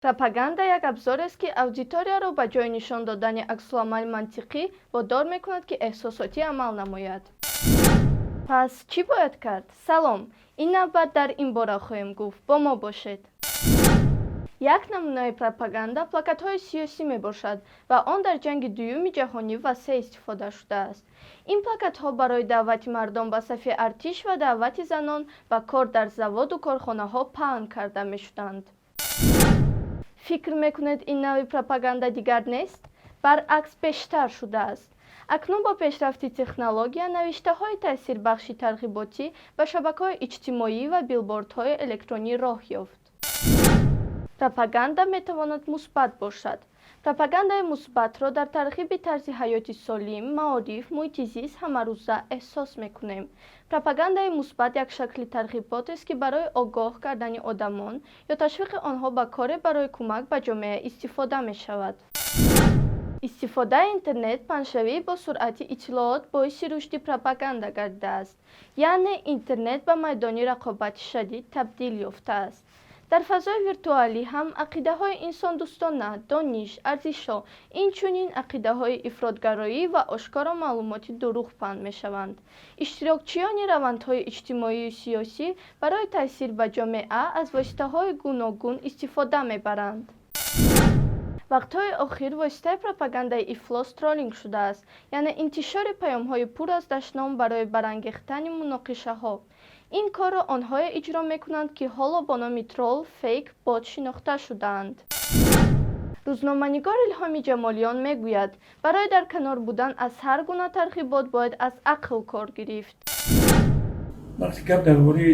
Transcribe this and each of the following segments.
Пропаганда як абзорест, ки аудиторияро ба ҷои нишон додани аксуламали мантиқӣ водор мекунад, ки эҳсосотӣ амал намояд. Пас чӣ бояд кард? Салом, ин навбат дар ин бора хоҳем гуфт. Бо мо бошед. Як намунаи пропаганда плакатҳои сиёсӣ мебошад ва он дар Ҷанги Дуюми Ҷаҳонӣ васеъ истифода шудааст. Ин плакатҳо барои даъвати мардон ба сафи артиш ва даъвати занон ба кор дар заводу корхонаҳо паҳн карда мешуданд. Фикр мекунед, ин навъи пропаганда дигар нест? Баръакс, бештар шудааст. Акнун бо пешрафти технология навиштаҳои таъсирбахши тарғиботӣ ба шабакаҳои иҷтимоӣ ва билбордҳои электронӣ роҳ ёфт. Пропаганда метавонад мусбат бошад. Пропагандаи мусбатро дар тарғиби тарзи ҳаёти солим, маориф, муҳити зист ҳамарӯза эҳсос мекунем. Пропагандаи мусбат як шакли тарғиботест, ки барои огоҳ кардани одамон ё ташвиқи онҳо ба коре барои кӯмак ба ҷомеа истифода мешавад. Истифодаи интернет, паҳншавии босуръати иттилоот боиси рушди пропаганда гардидааст, яъне интернет ба майдони рақобати шадид табдил ёфтааст. Дар фазои виртуалӣ ҳам ақидаҳои инсондӯстона, дониш, арзишҳо, инчунин ақидаҳои ифротгароӣ ва ошкоро маълумоти дурӯғ паҳн мешаванд. Иштирокчиёни равандҳои иҷтимоию сиёсӣ барои таъсир ба ҷомеа аз воситаҳои гуногун истифода мебаранд. Вақтҳои охир воситаи пропагандаи ифлос троллинг шудааст, яъне интишори паёмҳои пур аз дашном барои барангехтани муноқишаҳо. Ин корро онҳое иҷро мекунанд, ки ҳоло бо номи тролл, фейк, бот шинохта шудаанд. Рӯзноманигор Илҳоми Ҷамолиён мегӯяд, барои дар канор будан аз ҳар гуна тарғибот бояд аз ақл кор гирифт. Вақте гап дар бораи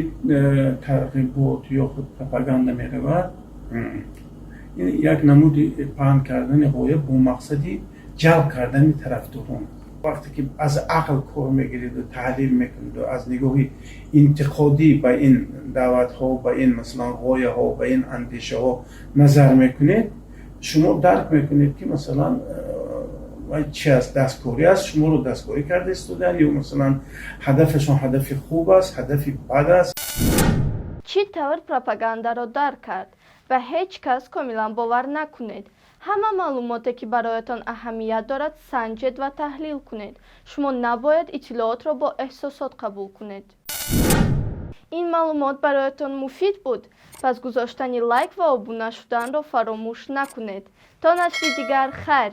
тарғибот ё худ пропаганда меравад, ин як намуди паҳн кардани ғоя бо мақсади ҷалб кардани тарафдорон. Вақте ки аз ақл кор мегириду таҳлил мекуниду аз нигоҳи интиқодӣ ба ин даъватҳо, ба ин, масалан, ғояҳо, ба ин андешаҳо назар мекунед, шумо дарк мекунед, ки, масалан, чи аст: дасткорӣ аст, шуморо дасткорӣ карда истодаанд ё, масалан, ҳадафашон ҳадафи хуб аст, ҳадафи бад аст. Чӣ тавр пропагандаро дарк кард? Ба ҳеҷ кас комилан бовар накунед. Ҳама маълумоте, ки бароятон аҳамият дорад, санҷед ва таҳлил кунед. Шумо набояд иттилоотро бо эҳсосот қабул кунед. Ин маълумот бароятон муфид буд? Пас гузоштани лайк ва обуна шуданро фаромӯш накунед. То нашри дигар, хайр.